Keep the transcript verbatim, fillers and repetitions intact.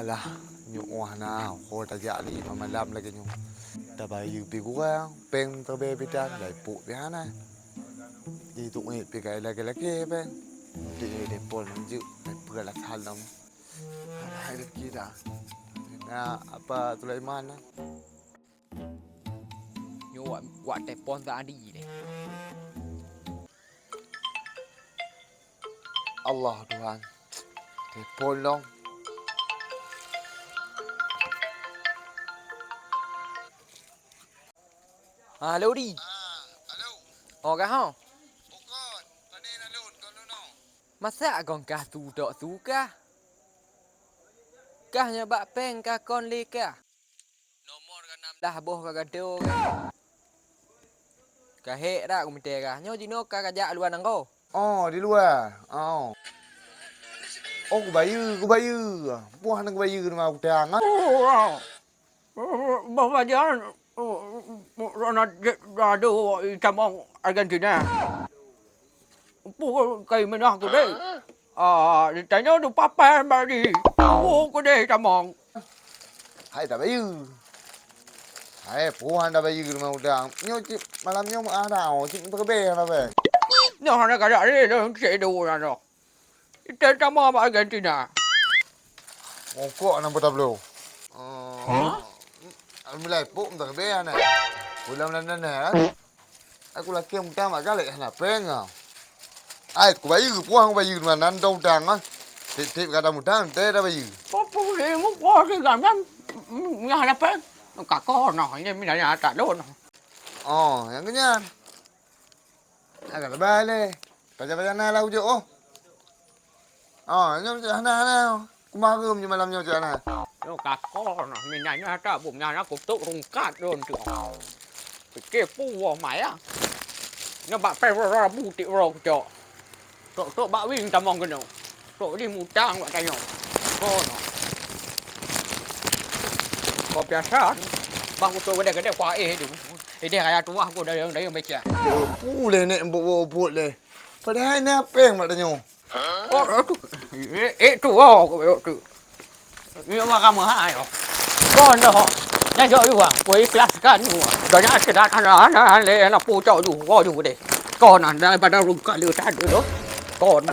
Alah, nyoe wah na, ho tajak lé malam lagèe nyoe. Tabayeue pi gurang, péng teubèe pi tan, lai pok pi hana. Jitu'ék pi kai lagèe-lagèe péng. Di depan jeuet, peue lah salam. Hai rezeki dah. Na apa Sulaiman na? Nyoe wak, wak telepon tadi deh. Allah Tuhan. Telepon long. Halo, Di. Ah, halo. Oh, kah, ho? Bukon, pane na lôn, kon lôn, oh. Masa kon kah tu tok tu kah? Kah nyoe bak péng kah kon lé kah? Nomor ka nam blah boh ka gadoe kah? Ka hék dak kumite kah? Nyoe jinoe ka kajak luwa nanggroe. Oh, di luwa. Oh. Oh, kubayeue, kubayeue. Puah na kubayeue teuma utang, ah. Oh, oh. Boh pajan, oh, oh, oh, na jeuet gadoe itamong Argentina. Peue kai minah keudeh? Ah, ditanyoe dum papan bak di. Peue keudeh tamong? Hai tabayeue. Hai, puhan tabayeue limong udang. Nyoe cit malam nyoe meuah dah, cit meuteubeh dah beh. Nyoe hana kada lé lôn cit dua nyoe. Itai tamong bak Argentina. Mongkok nang peutablo. Oh. Alhamdulillah, pok meuteubeh hana. Bulan-bulan hana, eh. Aku lakèe mutang mak galek hana péng ah. Ai, kubayeue, puang kubayeue, mana nan dong utang ah. Tiep-tiep kada mutang, teuh dah bayeue. Peue-peue lé muka lé ganan, mm, nyang hana péng. Ka koh noh, ini minanya tak lôn. Oh, nyang keunyan. Agak lebai lé. Pajan-pajan na lah ujok oh. Ah, nyoe cit hana, hana. Kumareuem nyoe malam nyoe cit hana. Nyoe ka koh noh, minanya tak bum nyang na kutok rungkat lôn tu. Pike puwoh maya. Nyoe bak pèh uroe rabu tiep uroe kucok. Tok-tok bak wing tamong keunoe. Tok di mutang bak tanyoe. Koh noh. Koh biasa. Bak kutok gede-gede kuah eh tu. Ideh raya tuah ku dayang-dayang becak. Pu lé nek mbok-mbok lé. Padahai na péng bak tanyoe. Oh, tu. Eh, eh, tu, oh, tu. Ni orang kamu hai. Kon dah. Nyan jok juga. Kau ikhlaskan juga. Dah nyan sekedar hana, hana, hana, hana, pu cok ju, kau ju deh. Kon nah, daripada rungkat le tadi tu. Kon.